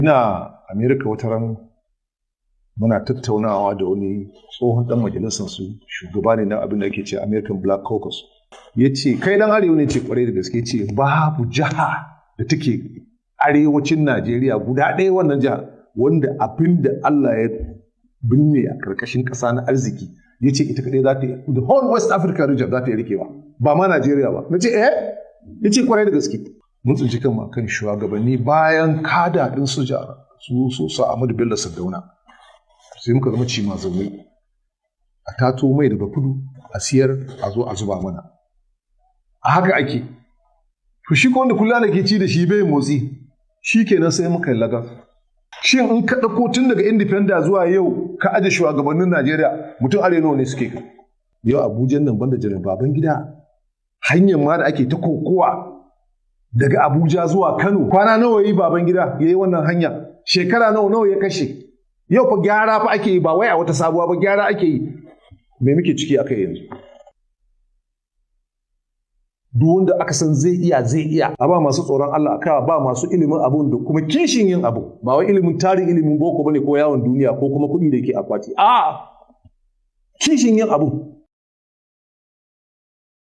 Ina Amerika wata ran muna tattaunawa da wani tsohon dan majalisar su, shugaba ne na abin da ake ce American Black Caucus. Ya ce, "Kai dan Arewa ne?" Ce, "Kwarai da gaske." Ce, "Babu jiha da take arewacin Najeriya guda ɗaya, wannan jiha, wanda abin da Allah ya binne a karkashin ƙasa na arziki," ya ce, "ita kaɗai za ta yi, the whole West Africa region za ta yi rikewa, ba ma Najeriya ba." Na ce, "Eh?" Ya ce, "Kwarai da gaske." Mun tsinci kan kan shugabanni bayan kada ɗin su su su su Ahmadu Bello, Sardauna, sai muka zama cima zaune. A tato mai daga kudu a siyar, a zo a zuba mana. A haka ake. To, shi ko wanda kullum ke ci da shi bai motsi, shi kenan sai muka yi lagas. Shin in ka ɗauko tun daga independence zuwa yau ka aje shugabannin Najeriya, mutum Arewa ne suke kai? Yau Abuja nan, banda Janar Babangida, hanyar ma da ake ta kokowa daga Abuja zuwa Kano, kwana nawa yi Babangida ya yi wannan hanya? Shekara nawa nawa ya kashe? Yau fa gyara fa ake yi, ba wai a wata sabuwa ba, gyara ake yi. Me muke ciki akai yanzu? Duk wanda aka san zai iya, zai iya, a ba masu tsoron Allah, aka ba masu ilimin abun da kuma kishin yin abu. Ba wai ilimin tarin ilimin boko bane ko yawon duniya ko kuma kuɗi da ke akwati, a kishin yin abu.